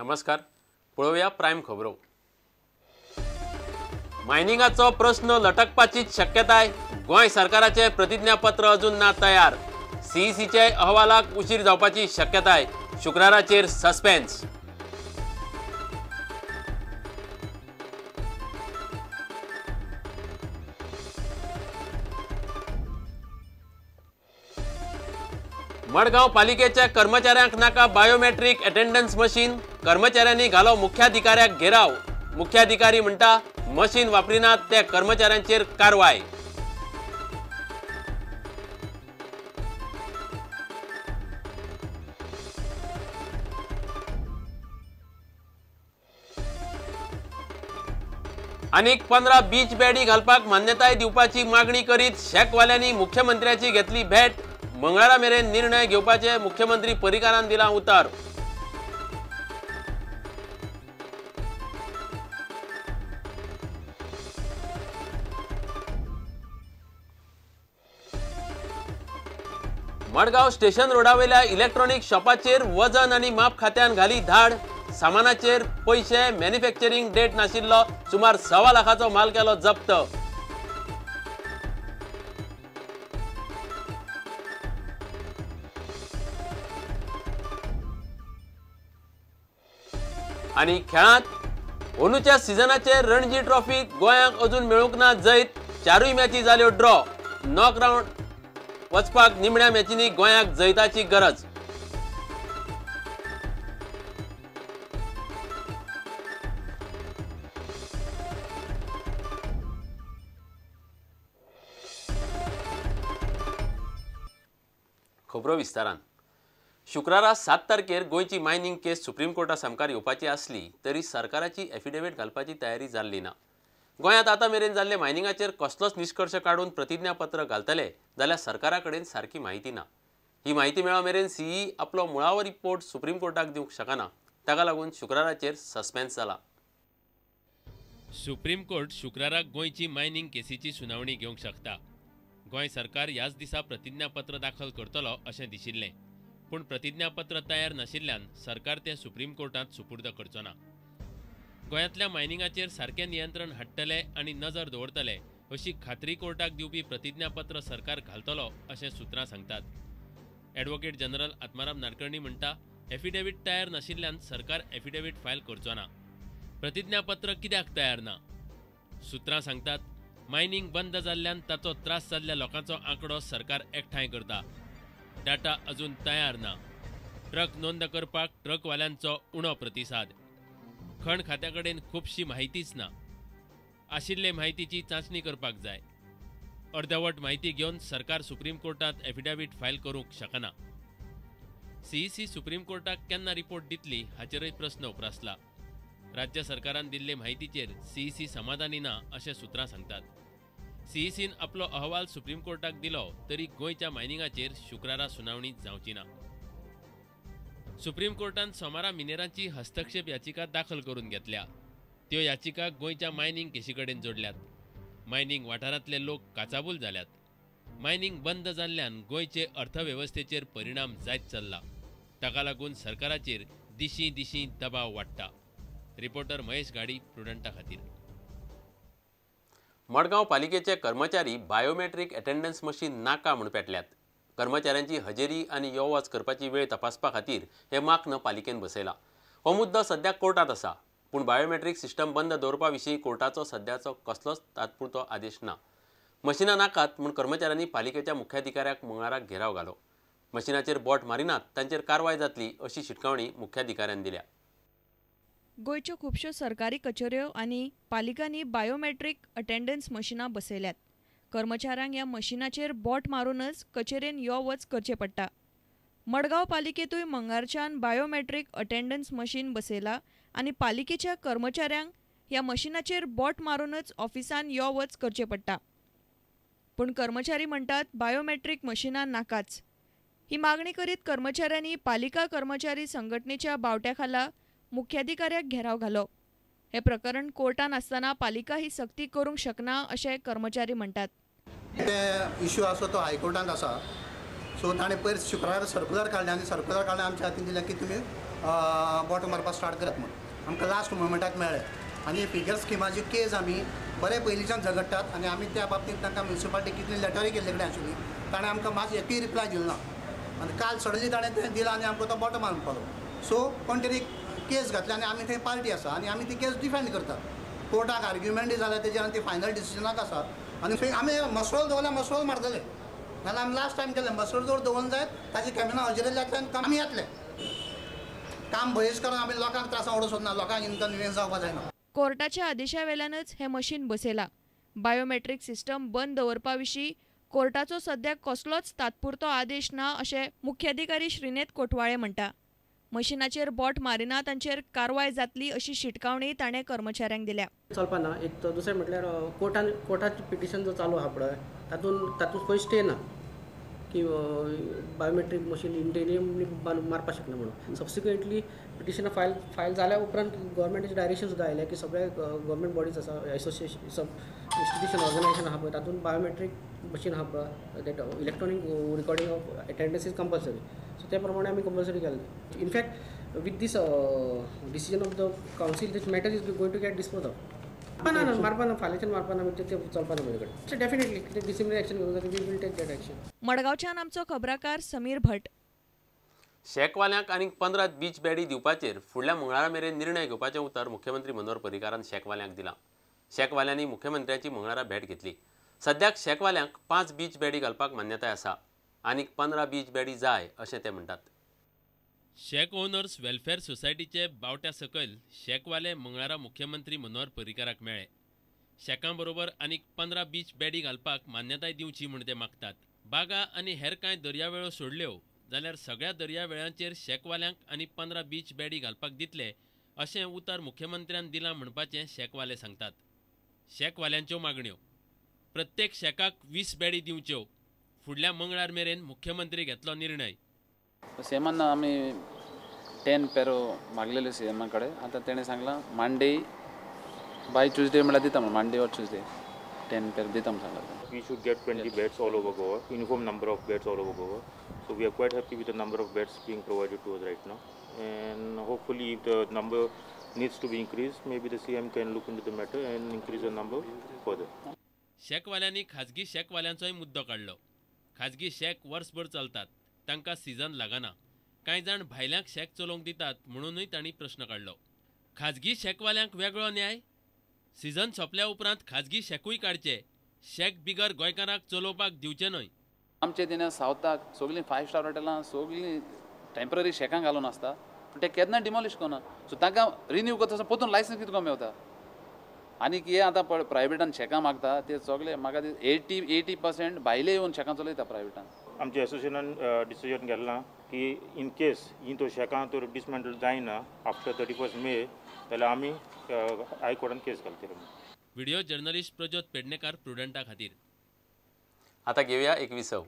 नमस्कार, पळोवया प्रायम खबरो। मायनिंगाचो प्रश्न लटकपाचीच शक्यताय। गोंय सरकाराचे प्रतिज्ञापत्र अजून ना तयार। सीईसीचे अहवालाक उशीर जावपाची शक्यताय। शुक्राराचेर सस्पेन्स। मडगांव पालिकेच्या कर्मचाऱ्यांक नाका बायोमेट्रीक अटेंडन्स मशीन। कर्मचाऱ्यांनी घालो मुख्याधिकाऱ्याक घेराव। मुख्याधिकारी म्हणटा मशीन वापरिनात ते कर्मचाऱ्यांचेर कारवाय। आनीक 15 बीच बेडी घालपाक मान्यताय दिवपाची मागणी करीत शॅकवाल्यांनी मुख्यमंत्र्याची घेतली भेट। मंगळारा मेरेन निर्णय घेवपाचे मुख्यमंत्री पर्रीकारान दिला उतर। मडगांव स्टेशन रोडावेल्या इलेक्ट्रॉनिक शॉपाचेर वजन आनी माप खात्यान घाली धाड। सामानाचेर पयशे, मॅन्युफॅक्चरिंग डेट नाशिल्लो सुमार 1.25 लाखाचो माल केलो जप्त। आनी खेळांत अंदूच्या सिजनाचेर रणजी ट्रॉफी गोंयांक अजून मेळूंक ना जैत। 4 मॅची जाल्यो ड्रॉ। नॉक रावंड वचपाक निमण्या मॅचींनी गोंयाक जैताची गरज। खबरो विस्तारान। शुक्रारा 7 तारखेर गोंयची मायनिंग केस सुप्रीम कोर्टा सामकार येवपाची आसली तरी सरकाराची एफिडेवीट घालपाची तयारी जाल्ली ना। गोंयांत आतां मेरेन जाल्ले मायनिंगाचेर कसलोच निश्कर्श काडून प्रतिज्ञापत्र घालतले जाल्यार सरकारा कडेन सारकी म्हायती ना। ही म्हायती मेळा मेरेन सीई आपलो मुळावो रिपोर्ट सुप्रीम कोर्टाक दिवंक शकना। ताका लागून शुक्राराचेर सस्पेन्स जाला। सुप्रीम कोर्ट शुक्राराक गोंयची मायनिंग केसीची सुनावणी घेवंक शकता। गोंय सरकार ह्याच दिसा प्रतिज्ञापत्र दाखल करतलो अशें दिशिल्लें, पूण प्रतिज्ञापत्र तयार नाशिल्ल्यान सरकार तें सुप्रीम कोर्टांत सुपूर्द करचो ना। गोंयांतल्या मायनिंगाचेर सारकें नियंत्रण हाडटले आनी नजर दवरतले अशी खात्री कोर्टाक दिवपी प्रतिज्ञापत्र सरकार घालतलो अशें सुत्रां सांगतात। एडवोकेट जनरल आत्माराम नाडकर्णी म्हणटा, एफिडेवीट तयार नाशिल्ल्यान सरकार एफिडेवीट फायल करचो ना। प्रतिज्ञापत्र कित्याक तयार ना? सुत्रां सांगतात, मायनिंग बंद जाल्ल्यान ताचो त्रास जाल्ल्या लोकांचो आंकडो सरकार एकठांय करता। डाटा अजून तयार ना। ट्रक नोंद करपाक ट्रकवाल्यांचो उणो प्रतिसाद। खण खात्या कडेन खुबशी म्हायतीच ना। आशिल्ले म्हायतीची चांचणी करपाक जाय। अर्दवट म्हायती घेवन सरकार सुप्रीम कोर्टांत एफिडेवीट फायल करूंक शकना। सीईसी सुप्रीम कोर्टाक केन्ना रिपोर्ट दितली हाचेरय प्रस्न उप्रासला। राज्य सरकारान दिल्ले म्हायतीचेर सीईसी समाधानी ना अशें सुत्रां सांगतात। सीईसीन आपलो अहवाल सुप्रीम कोर्टाक दिलो तरी गोंयच्या मायनिंगाचेर शुक्रारा सुनावणी जावची ना। सुप्रीम कोर्टान सोमारा मिनेरांची हस्तक्षेप याचिका दाखल करून घेतल्या। त्यो याचिका गोंयच्या मायनिंग केशी कडेन जोडल्यात। मायनिंग वाठारांतले लोक काचाबूल जाल्यात। मायनिंग बंद जाल्ल्यान गोंयचे अर्थवेवस्थेचेर परिणाम जायत चल्ला। ताका लागून सरकाराचेर दिशीं दिशीं दबाव वाडटा। रिपोर्टर महेश गाडी, प्रुडंटा खातीर। मडगांव पालिकेचे कर्मचारी बायोमेट्रीक अटेंडन्स मशीन नाका म्हूण पेटल्यात। कर्मचाऱ्यांची हजेरी आनी यो वच करपाची वेळ तपासपा खातीर हे माक्न पालिकेन बसयला। हो मुद्दो सद्या कोर्टांत आसा, पूण बायोमेट्रीक सिस्टम बंद दवरपा विशीं कोर्टाचो सद्याचो कसलोच तात्पुरतो आदेश ना। मशिनां नाकात म्हूण कर्मचाऱ्यांनी पालिकेच्या मुख्याधिकाऱ्याक मंगळाराक घेराव घालो। मशिनाचेर बोट मारिनात तांचेर कारवाय जातली अशी शिटकावणी मुख्याधिकाऱ्यान दिल्या। गोंयच्यो खुबश्यो सरकारी कचेऱ्यो आनी पालिकांनी बायोमेट्रीक अटेंडन्स मशिनां बसयल्यात। कर्मचाऱ्यांक ह्या मशिनाचेर बोट मारूनच कचेरेन यो वच करचें पडटा। मडगांव पालिकेंतूय मंगळारच्यान बायोमेट्रीक अटेंडन्स मशीन बसयला आनी पालिकेच्या कर्मचाऱ्यांक ह्या मशिनाचेर बोट मारूनच ऑफिसान यो वच करचें पडटा। पूण कर्मचारी म्हणटात बायोमेट्रीक मशिनां नाकाच। ही मागणी करीत कर्मचाऱ्यांनी पालिका कर्मचारी संघटनेच्या बावट्या खाला मुख्याधिकाऱ्याक घेराव घालो। हे प्रकरण कोर्टान आसतना पालिका ही सक्ती करूंक शकना अशें कर्मचारी म्हणटात। ते इश्यू आसा तो हायकोर्टांत आसा। सो ताणें पयर शुक्रार सर्कुलर काडलें आनी सर्कुलर काडलें आमच्या हातीन दिलें की तुमी बोट मारपाक स्टार्ट करात म्हूण. आमकां लास्ट मुवमेंटाक मेळ्ळें आनी फिगर स्किमाची केज आमी बरे पयलींच्यान झगडटात आनी आमी त्या बाबतींत तांकां म्युनिसिपालिटी कितली लेटरूय केल्ले कडेन आशिल्ली, ताणें आमकां मात एकूय रिप्लाय दिलो ना आनी काल सडनली ताणें तें दिलां आनी आमकां तो बोटो मारून पावलो. सो कोण तरी केस घातली आनी आमी थंय पार्टी आसा आनी आमी ती केस डिफेंड करतात. कोर्टाक आर्ग्युमेंटूय जाल्या तेजेर आनी ती फायनल डिसिजनाक आसा आनी थंय आमी मसरोल दवरल्या, मसरोल मारतले नाल्यार आमी लास्ट टायम केलें मसरोल जर दवरून जायत ताजे कॅबिना हजेरी जातले आनी आमी येतले. काम बहिश्कार आमी लोकांक त्रास ओडूंक सोदना, लोकांक इनकन्विनियन्स जावपाक जायना. कोर्टाच्या आदेशा वेल्यानच हें मशीन बसयलां. बायोमेट्रीक सिस्टम बंद दवरपा विशीं कोर्टाचो सद्याक कसलोच तात्पुरतो आदेश ना अशें मुख्याधिकारी श्रीनेत कोटवाळे म्हणटा. मशिनाचेर बोट मारिना तांचेर कारवाय जातली अशी शिटकावणी ताणें कर्मचाऱ्यांक दिल्या. चलपा ना एक तर, दुसरें म्हटल्यार कोर्टान कोर्टाचें पिटिशन जो चालू आहा पळय तातूंत खंय स्टे ना की बायोमेट्रीक मशीन इंटेरियम मारपाक शकना म्हणून. सबसिक्वेंटली पिटिशनां फायल जाल्या उपरांत गव्हर्मेंटाचे डायरेक्शन सुद्दां आयलें की सगळे गव्हर्मेंट बॉडीज आसा, एसोसिएशन सब इन्स्टिट्यूशन ऑर्गनायझेशन आहा पळय तातूंत बायोमेट्रीक मशीन आहा पळय that electronic recording of attendance is compulsory. So त्या प्रमाणे आमी कंपल्सरी केल्लें. In fact with this decision of the council this matter is going to get dispose of. ना ना मारपा ना, फाल्यांच्यान मारपा ना, म्हणजे ते चलपा ना म्हजे कडेन. डेफिनेटली कितें डिसिप्लिनरी एक्शन घेवंक जाय, we will take that action. मडगांवच्यान आमचो खबराकार समीर भट. शॅकवाल्यांक आनीक 15 बीच बॅडी दिवपाचेर फुडल्या मंगळारा मेरेन निर्णय घेवपाचें उतर मुख्यमंत्री मनोहर पर्रीकारान शॅकवाल्यांक दिलां. शॅकवाल्यांनी मुख्यमंत्र्याची मंगळारा भेट घेतली. सद्याक शॅकवाल्यांक 5 बीच बॅडी घालपाक मान्यताय आसा, आनीक 15 बीच बॅडी जाय अशें ते म्हणटात. शॅक ओनर्स वेलफेअर सोसायटीचे बावट्या सकयल शॅकवाले मंगळारा मुख्यमंत्री मनोहर पर्रीकाराक मेळ्ळे. शॅकां बरोबर आनीक 15 बीच बॅडी घालपाक मान्यताय दिवची म्हूण ते मागतात. बागा आनी हेर कांय दर्यावेळो सोडल्यो जाल्यार सगळ्या दर्यावेळांचेर शॅकवाल्यांक आनी 15 बीच बॅडी घालपाक दितले अशें उतर मुख्यमंत्र्यान दिलां म्हणपाचें शॅकवाले सांगतात. शॅकवाल्यांच्यो मागण्यो: प्रत्येक शॅकाक 20 बॅडी दिवच्यो. फुडल्या मंगळार मेरेन मुख्यमंत्री घेतलो निर्णय. सीएमान आमी 10 पेरो मागलेले सीएमा कडेन, आतां तेणें सांगलां मांडे बाय ट्युजडे म्हळ्यार दिता म्हण, मांडे ऑर ट्युजडे 10 पेरो दिता म्हण सांगलां. We should get 20 beds all over Goa, uniform number of beds all over Goa. So we are quite happy with the number of beds being provided to us right now. And hopefully if the number needs to be increased, maybe the CM can look into the matter and increase the number further. शॅकवाल्यांनी खाजगी शॅकवाल्यांचोय मुद्दो काडलो. खाजगी shack वर्सभर चलतात, तांकां season लागना. कांय जाण भायल्यांक शॅक चलोवंक दितात म्हणूनय तांणी प्रश्न काडलो. खाजगी शॅकवाल्यांक वेगळो न्याय? सीझन सोंपल्या उपरांत खाजगी शॅकूय काडचे, शॅक बिगर गोंयकारांक चलोवपाक दिवचे न्हय. आमचे दिना सावथाक सगळीं 5 स्टार हॉटेलां सगळीं टेंपररी शॅकां घालून आसता, पूण ते केन्ना डिमॉलिश करना. सो तांकां रिन्यू करता परतून लायसन्स कितें कमी मेवता. आनी हे आतां प्रायवेटान शॅकां मागता ते सगळे म्हाका 80% भायले येवन शॅकां चलयता प्रायवेटान. आमच्या एसोसिएशनान डिसिजन घेतलां की इन केस ही तो शॅकां तर डिसमेंटल जायना आफ्टर 31 मे जाल्यार आमी हायकोर्टान केस घालतले. व्हिडिओ जर्नलिस्ट प्रज्योत पेडणेकार प्रुडंटा खातीर. आता घेऊया एक विसव.